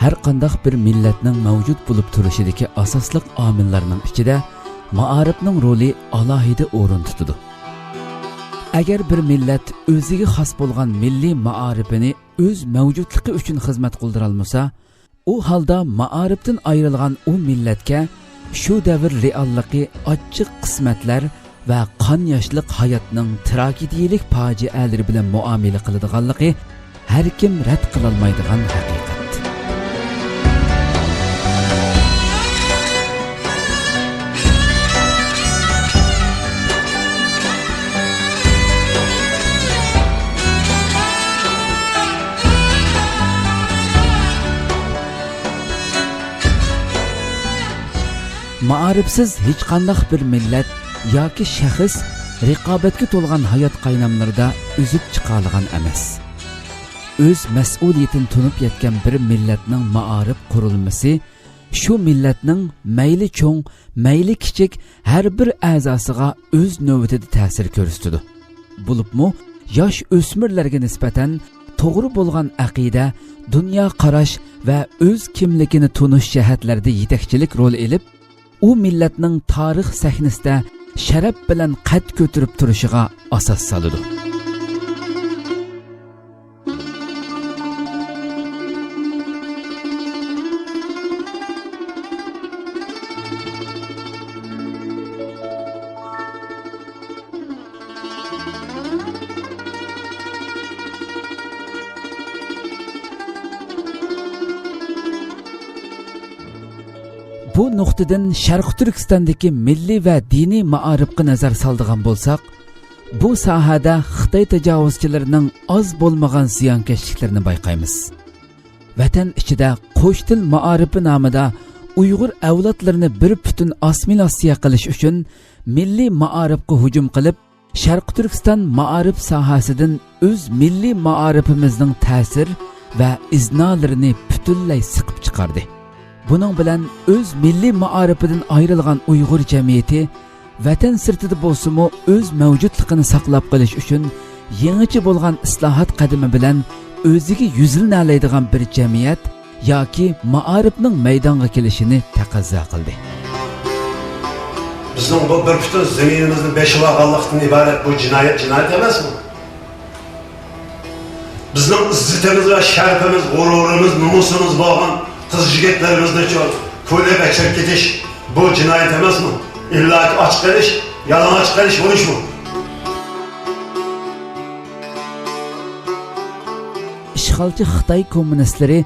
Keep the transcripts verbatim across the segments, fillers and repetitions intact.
ھەر قانداق بىر مىللەتنىڭ مەۋجۇت بولۇپ تۇرۇشىدىكى ئاساسلىق ئامىللارنىڭ ئىچىدە مائارىپنىڭ رولى ئالاھىدە ئورۇن تۇتىدۇ. ئەگەر بىر مىللەت ئۆزىگە خاس بولغان مىللىي مائارىپىنى ئۆز مەۋجۇتلۇقى ئۈچۈن خىزمەت قىلدۇرالمىسا، ئۇ ھالدا مائارىپتىن ئايرىلغان ئۇ مىللەتكە شۇ دەۋر رېئاللىقى ئاچچىق قىسمەتلەر ۋە قان ياشلىق ھاياتنىڭ تراگېدىيەلىك پاجىئەلىرى بىلەن مۇئامىلە قىلىدىغانلىقى ھەركىم رەت قىلالمايدىغان ھەقىقەت. مائارىپسىز ھېچقانداق بىر مىللەت ياكى شەخس رىقابەتكە تولغان ھايات قايناملىرىدا ئۈزۈپ چىقالىغان ئەمەس. ئۆز مەسئۇلىيىتىنى تونۇپ يەتكەن بىر مىللەتنىڭ مائارىپ قۇرۇلمىسى شۇ مىللەتنىڭ مەيلى چوڭ، مەيلى كىچىك ھەر بىر ئەزاسىغا ئۆز نۆۋىتىدە تەسىر كۆرسىتىدۇ. بولۇپمۇ ياش ئۆسمۈرلەرگە نىسبەتەن توغرا بولغان ئەقىدە، دۇنيا قاراش ۋە ئۆز كىملىكىنى تونۇش جەھەتلەردە يېتەكچىلىك رول ئېلىپ، ئۇ مىللەتنىڭ تارىخ سەھنىسىدە شەرەپ بىلەن قەد كۆتۈرۈپ تۇرۇشىغا ئاساس سالىدۇ. بۇ نۇقتىدىن شەرقىي تۈركىستاندىكى مىللىي ۋە دىنىي مائارىپقا نەزەر سالىدىغان بولساق، بۇ ساھەدە خىتاي تاجاۋۇزچىلىرىنىڭ ئاز بولمىغان زىيانكەشلىكلىرىنى بايقايمىز. ۋەتەن ئىچىدە قوش تىل مائارىپى نامىدا ئۇيغۇر ئەۋلادلىرىنى بىر پۈتۈن ئاسسىمىلياتسىيە قىلىش ئۈچۈن مىللىي مائارىپقا ھۇجۇم قىلىپ، شەرقىي تۈركىستان مائارىپ ساھەسىدىن ئۆز مىللىي مائارىپىمىزنىڭ تەسىر ۋە ئىزنالىرىنى پۈتۈنلەي سىقىپ چىقاردى. بۇنىڭ بىلەن ئۆز مىللىي مائارىپىدىن ئايرىلغان ئۇيغۇر جەمئىيىتى ۋەتەن سىرتىدا بولسىمۇ ئۆز مەۋجۇتلۇقىنى ساقلاپ قېلىش ئۈچۈن يېڭىچە بولغان ئىسلاھات قەدىمى بىلەن ئۆزىگە يۈزلىنەلەيدىغان بىر جەمئىيەت ياكى مائارىپنىڭ مەيدانغا كېلىشىنى تەقەززا قىلدى. بىزنىڭ بۇ بىر پۈتۈن زېمىنىمىزنى بېسىۋالغانلىقتىن ئىبارەت بۇ جىنايەت، جىنايەت ئەمەسمۇ؟ بىزنىڭ ئىززىتىمىز ۋە شەرىپىمىز، غۇرۇرىمىز، نومۇسىمىز بولغان قىز يىگىتلىرىمىزنىچۇ كۆلەپ ئەچىرىپ كېتىش، بۇ جىنايەت ئەمەسمۇ؟ ئىللاكى ئاچ قېلىش، يالىڭاچ قېلىش بولۇشمۇ؟ ئىشغالچى خىتاي كوممۇنىستلىرى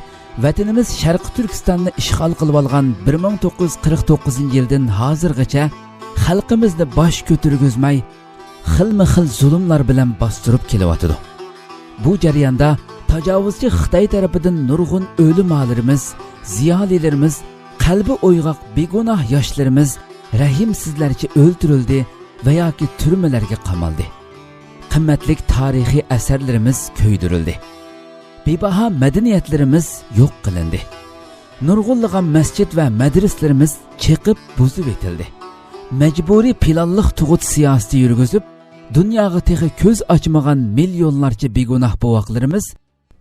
ۋەتىنىمىز شەرقىي تۈركىستاننى ئىشغال قىلىۋالغان بىر مىڭ توققۇز يۈز قىرىق توققۇزىنچى يىلدىن ھازىرغىچە خەلقىمىزنى باش كۆتۈرگۈزمەي، خىلمۇ خىل زۇلۇملار بىلەن باستۇرۇپ كېلىۋاتىدۇ. بۇ جەرياندا تاجاۋۇزچى خىتاي تەرىپىدىن نۇرغۇن ئۆلىمالىرىمىز، زىيالىيلىرىمىز، قەلبى ئويغاق بىگۇناھ ياشلىرىمىز رەھىمسىزلەرچە ئۆلتۈرۈلدى ۋە ياكى تۈرمىلەرگە قامالدى. قىممەتلىك تارىخىي ئەسەرلىرىمىز كۆيدۈرۈلدى. بىباھا مەدەنىيەتلىرىمىز يوق قىلىندى. نۇرغۇنلىغان مەسچىت ۋە مەدرىسىلىرىمىز چېقىپ بۇزۇۋېتىلدى. مەجبۇرىي پىلانلىق تۇغۇت سىياسىتى يۈرگۈزۈپ، دۇنياغا تېخى كۆز ئاچمىغان مىليونلارچە بىگۇناھ بوۋاقلىرىمىز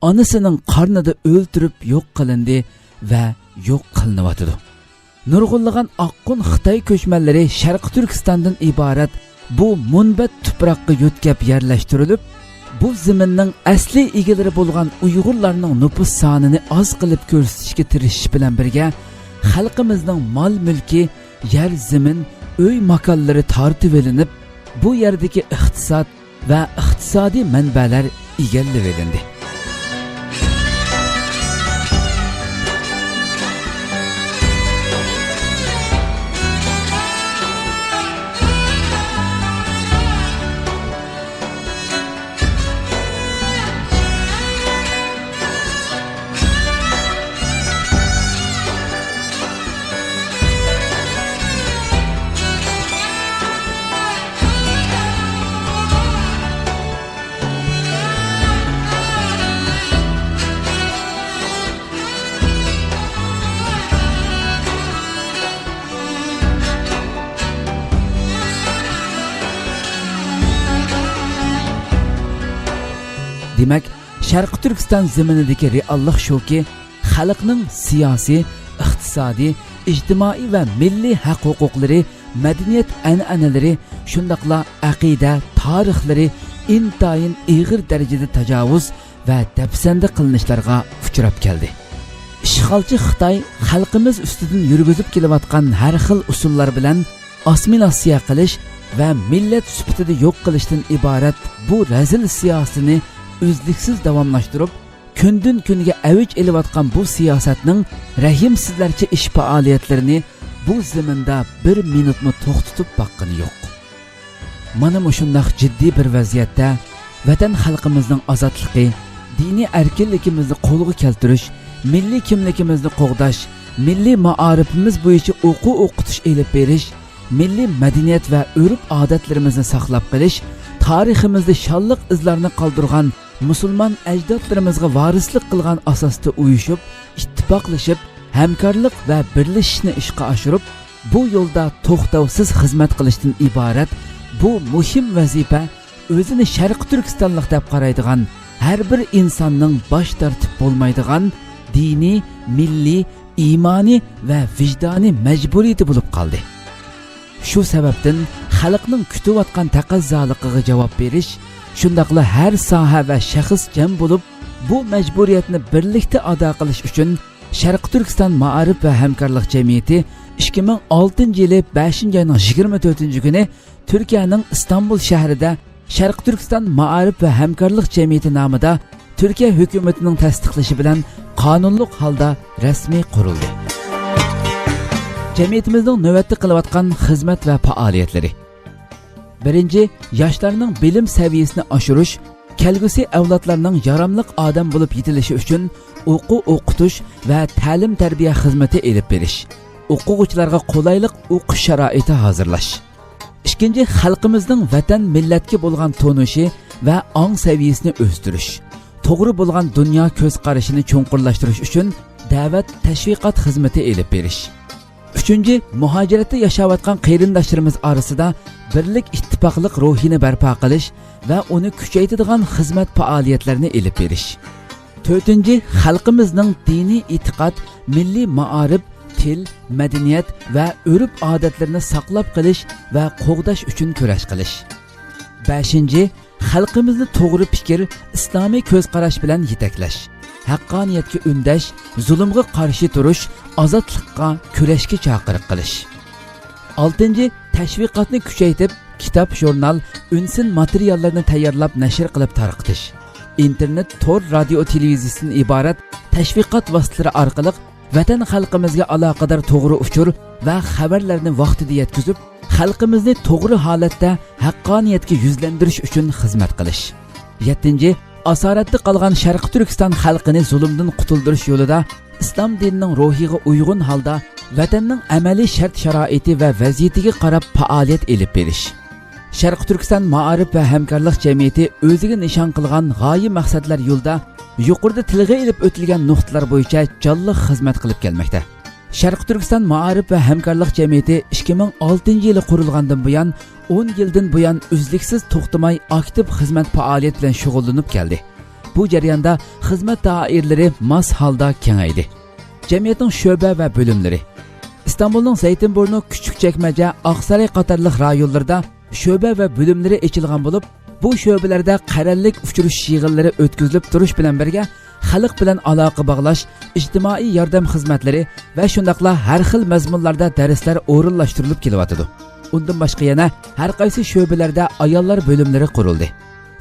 ئانىسىنىڭ قارنىدا ئۆلتۈرۈپ يوق قىلىندى ۋە يوق قىلىنىۋاتىدۇ. نۇرغۇنلىغان ئاققۇن خىتاي كۆچمەنلىرى شەرقىي تۈركىستاندىن ئىبارەت بۇ مۇنبەت تۇپراققا يۆتكەپ يەرلەشتۈرۈلۈپ، بۇ زېمىننىڭ ئەسلىي ئىگىلىرى بولغان ئۇيغۇرلارنىڭ نوپۇس سانىنى ئاز قىلىپ كۆرسىتىشكە تىرىشىش بىلەن بىرگە، خەلقىمىزنىڭ مال-مۈلكى، يەر-زېمىن، ئۆي-ماكانلىرى تارتىۋېلىنىپ، بۇ يەردىكى ئىقتىساد، ۋە ئىقتىسادىي مەنبەلەر ئىگىلىۋېلىندى. دېمەك، شەرقىي تۈركىستان زېمىنىدىكى رېئاللىق شۇكى، خەلقنىڭ سىياسىي، ئىقتىسادىي، ئىجتىمائىي ۋە مىللىي ھەق-ھوقۇقلىرى، مەدەنىيەت ئەنئەنىلىرى، شۇنداقلا ئەقىدە، تارىخلىرى ئىنتايىن ئېغىر دەرىجىدە تاجاۋۇز ۋە دەپسەندە قىلىنىشلارغا ئۇچراپ كەلدى. ئىشغالچى خىتاي خەلقىمىز ئۈستىدىن يۈرگۈزۈپ كېلىۋاتقان ھەر خىل ئۇسۇللار بىلەن ئاسسىمىلياتسىيە قىلىش ۋە مىللەت سۈپىتىدە يوق قىلىشتىن ئىبارەت بۇ رەزىل سىياسىتىنى ئۈزلۈكسىز داۋاملاشتۇرۇپ، كۈندىن-كۈنگە ئەۋج ئېلىۋاتقان بۇ سىياسەتنىڭ رەھىمسىزلەرچە ئىش پائالىيەتلىرىنى بۇ زېمىندا بىر مىنۇتمۇ توختىتىپ باققىنى يوق. مانا مۇشۇنداق جىددىي بىر ۋەزىيەتتە ۋەتەن خەلقىمىزنىڭ ئازادلىقى، دىنىي ئەركىنلىكىمىزنى قولغا كەلتۈرۈش، مىللىي كىملىكىمىزنى قوغداش، مىللىي مائارىپىمىز بويىچە ئوقۇ ئوقۇتۇش ئېلىپ بېرىش، مىللىي مەدەنىيەت ۋە ئۆرپ-ئادەتلىرىمىزنى ساقلاپ قېلىش، تارىخىمىزدا شانلىق ئىزلارنى قالدۇرغان مۇسۇلمان ئەجدادلىرىمىزغا ۋارىسلىق قىلغان ئاساستا ئۇيۇشۇپ، ئىتتىپاقلىشىپ، ھەمكارلىق ۋە بىرلىشىشنى ئىشقا ئاشۇرۇپ، بۇ يولدا توختاۋسىز خىزمەت قىلىشتىن ئىبارەت بۇ مۇھىم ۋەزىپە ئۆزىنى شەرقىي تۈركىستانلىق دەپ قارايدىغان ھەر بىر ئىنساننىڭ باش تارتىپ بولمايدىغان دىنىي، مىللىي، ئىمانىي ۋە ۋىجدانىي مەجبۇرىيىتى بولۇپ قالدى. شۇ سەۋەبتىن خەلقنىڭ كۈتۈۋاتقان تەقەززالىقىغا جاۋاب بېرىش، شۇنداقلا ھەر ساھە ۋە شەخس جەم بولۇپ، بۇ مەجبۇرىيەتنى بىرلىكتە ئادا قىلىش ئۈچۈن شەرقىي تۈركىستان مائارىپ ۋە ھەمكارلىق جەمئىيىتى ئىككى مىڭ ئالتىنچى يىلى بەشىنچى ئاينىڭ يىگىرمە تۆتىنچى كۈنى تۈركىيەنىڭ ئىستانبۇل شەھىرىدە شەرقىي تۈركىستان مائارىپ ۋە ھەمكارلىق جەمئىيىتى نامىدا تۈركىيە ھۆكۈمىتىنىڭ تەستىقلىشى بىلەن قانۇنلۇق ھالدا رەسمىي قۇرۇلدى. جەمئىيىتىمىزنىڭ نۆۋەتتە قىلىۋاتقان خىزمەت ۋە پائالىيەتلىرى. بىرىنچى، ياشلارنىڭ بىلىم سەۋىيەسىنى ئاشۇرۇش، كەلگۈسى ئەۋلادلارنىڭ ياراملىق ئادەم بولۇپ يېتىلىشى ئۈچۈن ئوقۇ ئوقۇتۇش ۋە تەلىم تەربىيە خىزمىتى ئېلىپ بېرىش، ئوقۇغۇچىلارغا قولايلىق ئوقۇش شارائىتى ھازىرلاش. ئىككىنچى، خەلقىمىزنىڭ ۋەتەن مىللەتكە بولغان تونۇشى ۋە ئاڭ سەۋىيەسىنى ئۆستۈرۈش، توغرا بولغان دۇنيا كۆز قارىشىنى چوڭقۇرلاشتۇرۇش ئۈچۈن دەۋەت، تەشۋىقات خىزمىتى ئېلىپ بېرىش. ئۈچىنچى، مۇھاجىرەتتە ياشاۋاتقان قېرىنداشلىرىمىز ئارىسىدا بىرلىك، ئىتتىپاقلىق روھىنى بەرپا قىلىش ۋە ئۇنى كۈچەيتىدىغان خىزمەت پائالىيەتلىرىنى ئېلىپ بېرىش. تۆتىنچى، خەلقىمىزنىڭ دىنىي ئېتىقاد، مىللىي مائارىپ، تىل، مەدەنىيەت ۋە ئۆرپ-ئادەتلىرىنى ساقلاپ قېلىش ۋە قوغداش ئۈچۈن كۈرەش قىلىش. بەشىنچى، خەلقىمىزنى توغرا پىكىر، ئىسلامىي كۆز قاراش بىلەن يېتەكلەش، ھەققانىيەتكە ئۈندەش، زۇلۇمغا قارشى تۇرۇش، ئازادلىققا كۈرەشكە چاقىرىق قىلىش. ئالتىنچى، تەشۋىقاتنى كۈچەيتىپ، كىتاب، ژۇرنال، ئۈنسىن ماتېرىياللىرىنى تەييارلاپ نەشر قىلىپ تارقىتىش، ئىنتېرنېت، تور، رادىيو، تېلېۋىزىيىسىدىن ئىبارەت تەشۋىقات ۋاسىتىلىرى ئارقىلىق ۋەتەن خەلقىمىزگە ئالاقىدار توغرا ئۇچۇر ۋە خەۋەرلەرنى ۋاقتىدا يەتكۈزۈپ، خەلقىمىزنى توغرا ھالەتتە ھەققانىيەتكە يۈزلەندۈرۈش ئۈچۈن خىزمەت قىلىش. يەتتىنچى، ئاسارەتتە قالغان شەرقىي تۈركىستان خەلقىنى زۇلۇمدىن قۇتۇلدۇرۇش يولىدا ئىسلام دىنىنىڭ روھىغا ئۇيغۇن ھالدا ۋەتەننىڭ ئەمەلىي شەرت-شارائىتى ۋە ۋەزىيىتىگە قاراپ پائالىيەت ئېلىپ بېرىش. شەرقىي تۈركىستان مائارىپ ۋە ھەمكارلىق جەمئىيىتى ئۆزىگە نىشان قىلغان غايە مەقسەتلەر يولىدا يۇقىرىدا تىلغا ئېلىپ ئۆتۈلگەن نۇقتىلار بويىچە جانلىق خىزمەت قىلىپ كەلمەكتە. شەرقىي تۈركىستان مائارىپ ۋە ھەمكارلىق جەمئىيىتى ئىككى مىڭ ئالتىنچى يىلى قۇرۇلغاندىن بۇيان، ئون يىلدىن بۇيان ئۈزلۈكسىز توختىماي ئاكتىپ خىزمەت پائالىيەت بىلەن شۇغۇللىنىپ كەلدى. بۇ جەرياندا خىزمەت دائىرىلىرى ماس ھالدا كېڭەيدى. جەمئىيەتنىڭ شۆبە ۋە بۆلۈملىرى. ئىستانبۇلنىڭ زەيتىنبۇرنۇ، كۈچۈكچەكمەجە، ئاقساراي قاتارلىق رايونلىرىدا شۆبە ۋە بۆلۈملىرى ئېچىلغان بولۇپ، بۇ شۆبىلەردە قەرەللىك ئۇچرىشىش يىغىنلىرى ئۆتكۈزۈلۈپ تۇرۇش بىلەن بىرگە، خەلق بىلەن ئالاقە باغلاش، ئىجتىمائىي ياردەم خىزمەتلىرى ۋە شۇنداقلا ھەر خىل مەزمۇنلاردا دەرسلەر ئورۇنلاشتۇرۇلۇپ كېلىۋاتىدۇ. ئۇندىن باشقا يەنە ھەر قايسى شۆبىلەردە ئاياللار بۆلۈملىرى قۇرۇلدى.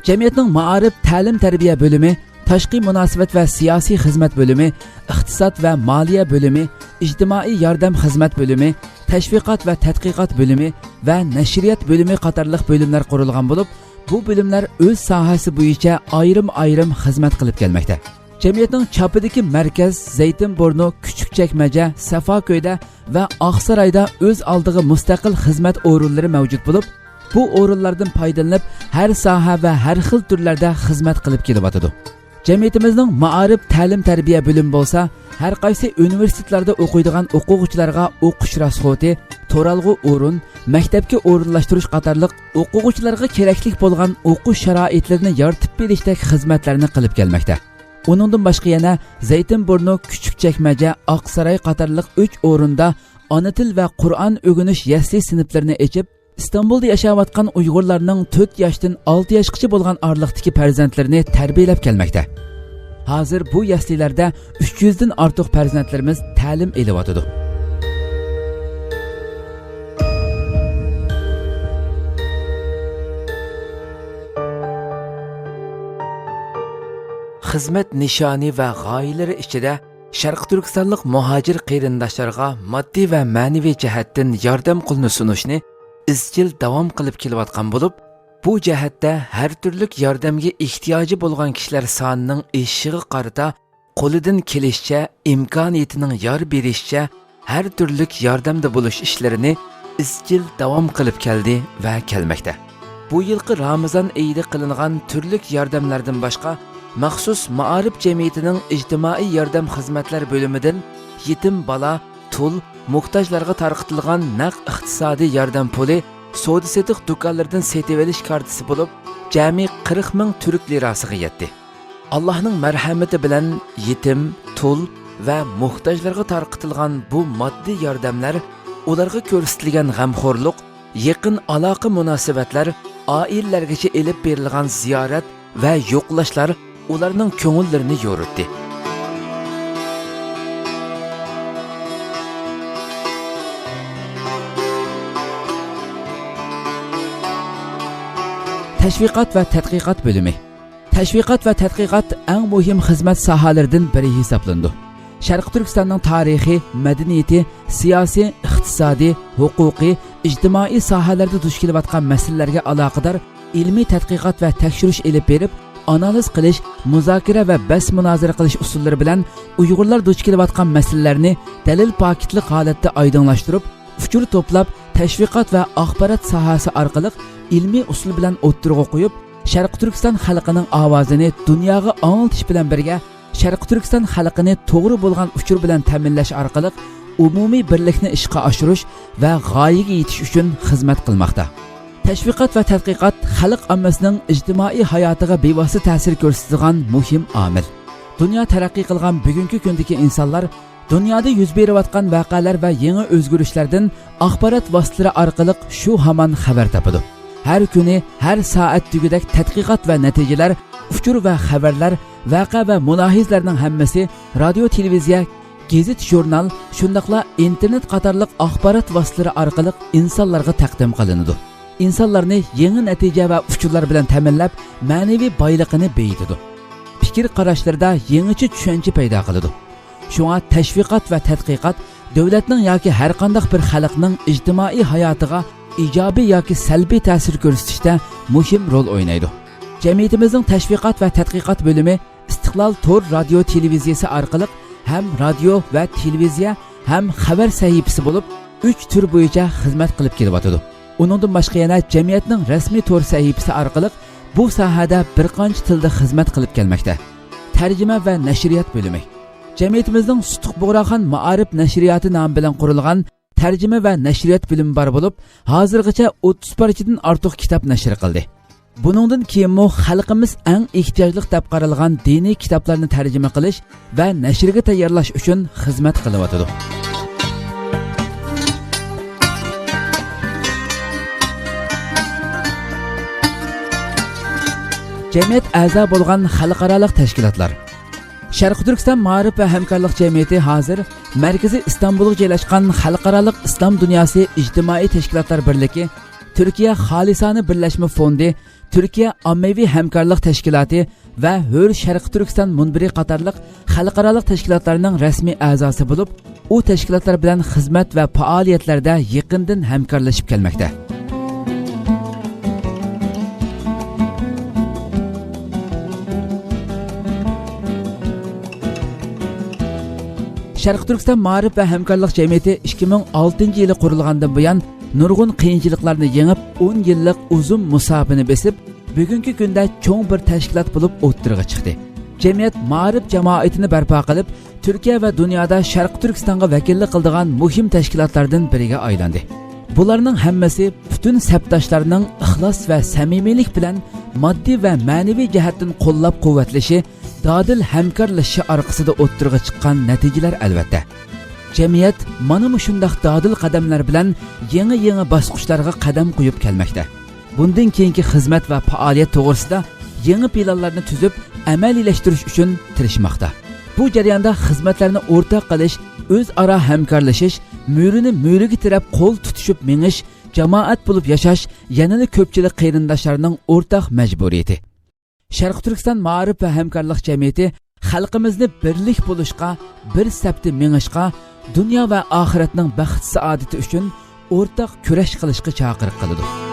جەمئىيەتنىڭ مائارىپ، تەلىم-تەربىيە بۆلۈمى، تاشقى مۇناسىۋەت ۋە سىياسىي خىزمەت بۆلۈمى، ئىقتىساد ۋە مالىيە بۆلۈمى، ئىجتىمائىي ياردەم خىزمەت بۆلۈمى، تەشۋىقات ۋە تەتقىقات بۆلۈمى ۋە نەشرىيات بۆلۈمى قاتارلىق بۆلۈملەر قۇرۇلغان بولۇپ، بۇ بۆلۈملەر ئۆز ساھەسى بويىچە ئايرىم-ئايرىم خىزمەت قىلىپ كەلمەكتە. جەمئىيەتنىڭ چاپىدىكى مەركەز زەيتىنبۇرنۇ، كۈچۈكچەكمەجە، سەفاكۆيدە ۋە ئاقسارايدا ئۆز ئالدىغا مۇستەقىل خىزمەت ئورۇنلىرى مەۋجۇت بولۇپ، بۇ ئورۇنلاردىن پايدىلىنىپ، ھەر ساھە ۋە ھەر خىل تۈرلەردە خىزمەت قىلىپ كېلىۋاتىدۇ. جەمئىيىتىمىزنىڭ مائارىپ، تەلىم-تەربىيە بۆلۈمى بولسا، ھەر قايسى ئۇنىۋېرسىتېتلاردا ئوقۇيدىغان ئوقۇغۇچىلارغا ئوقۇش راسخوتى، تۇرالغۇ ئورۇن، مەكتەپكە ئورۇنلاشتۇرۇش قاتارلىق ئوقۇغۇچىلارغا كېرەكلىك بولغان ئوقۇش شارائىتلىرىنى يارىتىپ بېرىشتەك خىزمەتلەرنى قىلىپ كەلمەكتە. ئۇنىڭدىن باشقا يەنە زەيتىنبۇرنۇ، كۈچۈكچەكمەجە، ئاقساراي قاتارلىق ئۈچ ئورۇندا ئانا تىل ۋە قۇرئان ئۆگىنىش يەسلى سىنىپلىرىنى ئېچىپ، ئىستانبۇلدا ياشاۋاتقان ئۇيغۇرلارنىڭ تۆت ياشتىن ئالتە ياشقىچە بولغان ئارىلىقتىكى پەرزەنتلىرىنى تەربىيەلەپ كەلمەكتە. ھازىر بۇ يەسلىلەردە ئۈچ يۈزدىن ئارتۇق پەرزەنتلىرىمىز تەلىم ئېلىۋاتىدۇ. خىزمەت نىشانى ۋە غايىلىرى ئىچىدە شەرقىي تۈركىستانلىق مۇھاجىر قېرىنداشلارغا ماددىي ۋە مەنىۋى جەھەتتىن ياردەم قولىنى سۇنۇشنى ئىزچىل داۋام قىلىپ كېلىۋاتقان بولۇپ، بۇ جەھەتتە ھەر تۈرلۈك ياردەمگە ئېھتىياجى بولغان كىشىلەر سانىنىڭ ئېشىشىغا قارىتا قولىدىن كېلىشىچە، ئىمكانىيىتىنىڭ يار بېرىشىچە ھەر تۈرلۈك ياردەمدە بولۇش ئىشلىرىنى ئىزچىل داۋام قىلىپ كەلدى ۋە كەلمەكتە. بۇ يىلقى رامىزان ئېيىدا قىلىنغان تۈرلۈك ياردەملەردىن باشقا، مەخسۇس مائارىپ جەمئىيىتىنىڭ ئىجتىمائىي ياردەم خىزمەتلەر بۆلۈمىدىن يېتىم بالا، تۇل، موھتاجلارغا تارقىتىلغان نەق ئىقتىسادىي ياردەم پۇلى، سودا-سېتىق دۇكانلىرىدىن سېتىۋېلىش كارتىسى بولۇپ، جەمئىي قىرىق مىڭ تۈرك لىراسىغا يەتتى. ئاللاھنىڭ مەرھەمىتى بىلەن يېتىم، تۇل ۋە موھتاجلارغا تارقىتىلغان بۇ ماددىي ياردەملەر، ئۇلارغا كۆرسىتىلگەن غەمخورلۇق، يېقىن ئالاقە مۇناسىۋەتلەر، ئائىلىلەرگىچە ئېلىپ بېرىلغان زىيارەت ۋە يوقلاشلار ئۇلارنىڭ كۆڭۈللىرىنى يورۇتتى. تەشۋىقات ۋە تەتقىقات بۆلۈمى. تەشۋىقات ۋە تەتقىقات ئەڭ مۇھىم خىزمەت ساھەلىرىدىن بىرى ھېسابلىنىدۇ. شەرقىي تۈركىستاننىڭ تارىخى، مەدەنىيىتى، سىياسىي، ئىقتىسادىي، ھوقۇقىي، ئىجتىمائىي ساھەلەردە دۇچ كېلىۋاتقان مەسىلىلەرگە ئالاقىدار ئىلمىي تەتقىقات ۋە تەكشۈرۈش ئېلىپ بېرىپ، ئانالىز قىلىش، مۇزاكىرە ۋە بەس-مۇنازىرە قىلىش ئۇسۇللىرى بىلەن ئۇيغۇرلار دۇچ كېلىۋاتقان مەسىلىلەرنى دەلىل-پاكىتلىق ھالەتتە ئايدىڭلاشتۇرۇپ، ئۇچۇر توپلاپ، تەشۋىقات ۋە ئاخبارات ساھەسى ئارقىلىق ئىلمىي ئۇسۇل بىلەن ئوتتۇرىغا قويۇپ، شەرقىي تۈركىستان خەلقىنىڭ ئاۋازىنى دۇنياغا ئاڭلىتىش بىلەن بىرگە، شەرقىي تۈركىستان خەلقىنى توغرا بولغان ئۇچۇر بىلەن تەمىنلەش ئارقىلىق ئومۇمىي بىرلىكنى ئىشقا ئاشۇرۇش ۋە غايىگە يېتىش ئۈچۈن خىزمەت قىلماقتا. تەشۋىقات ۋە تەتقىقات خەلق ئاممىسىنىڭ ئىجتىمائىي ھاياتىغا بىۋاسىتە تەسىر كۆرسىتىدىغان مۇھىم ئامىل. دۇنيا تەرەققىي قىلغان بۈگۈنكى كۈندىكى ئىنسانلار دۇنيادا يۈز بېرىۋاتقان ۋەقەلەر ۋە يېڭى ئۆزگىرىشلەردىن ئاخبارات ۋاسىتىلىرى ئارقىلىق شۇ ھامان خەۋەر تاپىدۇ. ھەر كۈنى، ھەر سائەت دېگۈدەك تەتقىقات ۋە نەتىجىلەر، ئۇچۇر ۋە خەۋەرلەر، ۋەقە ۋە مۇلاھىزىلەرنىڭ ھەممىسى رادىيو، تېلېۋىزىيە، گېزىت، ژۇرنال، شۇنداقلا ئىنتېرنېت قاتارلىق ئاخبارات ۋاسىتىلىرى ئارقىلىق ئىنسانلارغا تەقدىم قىلىنىدۇ. ئىنسانلارنى يېڭى نەتىجە ۋە ئۇچۇرلار بىلەن تەمىنلەپ، مەنىۋى بايلىقىنى بېيىتىدۇ. پىكىر قاراشلىرىدا يېڭىچە چۈشەنچە پەيدا قىلىدۇ. شۇڭا تەشۋىقات ۋە تەتقىقات دۆلەتنىڭ ياكى ھەرقانداق بىر خەلقنىڭ ئىجتىمائىي ھاياتىغا ئىجابىي ياكى سەلبىي تەسىر كۆرسىتىشتە مۇھىم رول ئوينايدۇ. جەمئىيىتىمىزنىڭ تەشۋىقات ۋە تەتقىقات بۆلۈمى ئىستىقلال تور رادىيو تېلېۋىزىيىسى ئارقىلىق ھەم رادىيو ۋە تېلېۋىزىيە ھەم خەۋەر سەھىپىسى بولۇپ، ئۈچ تۈر بويىچە خىزمەت قىلىپ كېلىۋاتىدۇ. ئۇنىڭدىن باشقا يەنە جەمئىيەتنىڭ رەسمىي تور سەھىپىسى ئارقىلىق بۇ ساھەدە بىر قانچە تىلدا خىزمەت قىلىپ كەلمەكتە. تەرجىمە ۋە نەشرىيات بۆلۈمى. جەمئىيىتىمىزنىڭ سۇتۇق بۇغراخان مائارىپ نەشرىياتى نامى بىلەن قۇرۇلغان تەرجىمە ۋە نەشرىيات بۆلۈمى بار بولۇپ، ھازىرغىچە ئوتتۇز پارچىدىن ئارتۇق كىتاب نەشر قىلدى. بۇنىڭدىن كېيىنمۇ خەلقىمىز ئەڭ ئېھتىياجلىق دەپ قارالغان دىنىي كىتابلارنى تەرجىمە قىلىش ۋە نەشرگە تەييارلاش ئۈچۈن خىزمەت قىلىۋاتىدۇ. جەمئىيەت ئەزا بولغان خەلقئارالىق تەشكىلاتلار. شەرقىي تۈركىستان مائارىپ ۋە ھەمكارلىق جەمئىيىتى ھازىر مەركىزى ئىستانبۇلغا جايلاشقان خەلقئارالىق ئىسلام دۇنياسى ئىجتىمائىي تەشكىلاتلار بىرلىكى، تۈركىيە خالىسانە بىرلەشمە فوندى، تۈركىيە ئاممىۋى ھەمكارلىق تەشكىلاتى ۋە ھۆر شەرقىي تۈركىستان مۇنبىرى قاتارلىق خەلقئارالىق تەشكىلاتلارنىڭ رەسمىي ئەزاسى بولۇپ، ئۇ تەشكىلاتلار بىلەن خىزمەت ۋە پائالىيەتلەردە يېقىندىن ھەمكارلىشىپ كەلمەكتە. شەرقىي تۈركىستان مائارىپ ۋە ھەمكارلىق جەمئىيىتى ئىككى مىڭ ئالتىنچى يىلى قۇرۇلغاندىن بۇيان، نۇرغۇن قىيىنچىلىقلارنى يېڭىپ، ئون يىللىق ئۇزۇن مۇساپىنى بېسىپ، بۈگۈنكى كۈندە چوڭ بىر تەشكىلات بولۇپ ئوتتۇرىغا چىقتى. جەمئىيەت مائارىپ جامائىتىنى بەرپا قىلىپ، تۈركىيە ۋە دۇنيادا شەرقىي تۈركىستانغا ۋەكىللىك قىلىدىغان مۇھىم تەشكىلاتلاردىن بىرىگە ئايلاندى. بۇلارنىڭ ھەممىسى پۈتۈن سەپداشلارنىڭ ئىخلاس ۋە سەمىمىيلىك بىلەن ماددىي ۋە مەنىۋى جەھەتتىن قوللاپ-قۇۋۋەتلىشى، دادىل ھەمكارلىشىشى ئارقىسىدا ئوتتۇرىغا چىققان نەتىجىلەر ئەلۋەتتە. جەمئىيەت مانا مۇشۇنداق دادىل قەدەملەر بىلەن يېڭى-يېڭى باسقۇچلارغا قەدەم قويۇپ كەلمەكتە. بۇندىن كېيىنكى خىزمەت ۋە پائالىيەت توغرىسىدا يېڭى پىلانلارنى تۈزۈپ، ئەمەلىيلەشتۈرۈش ئۈچۈن تىرىشماقتا. بۇ جەرياندا خىزمەتلەرنى ئورتاق قىلىش، ئۆزئارا ھەمكارلىشىش، مۈرىنى مۈرىگە تىرەپ قول تۇتۇشۇپ مېڭىش، جامائەت بولۇپ ياشاش يەنىلا كۆپچىلىك قېرىنداشلارنىڭ ئورتاق مەجبۇرىيىتى. شەرقىي تۈركىستان مائارىپ ۋە ھەمكارلىق جەمئىيىتى خەلقىمىزنى بىرلىك بولۇشقا، بىر سەپتە مېڭىشقا، دۇنيا ۋە ئاخىرەتنىڭ بەخت-سائادىتى ئۈچۈن ئورتاق كۈرەش قىلىشقا چاقىرىق قىلىدۇ.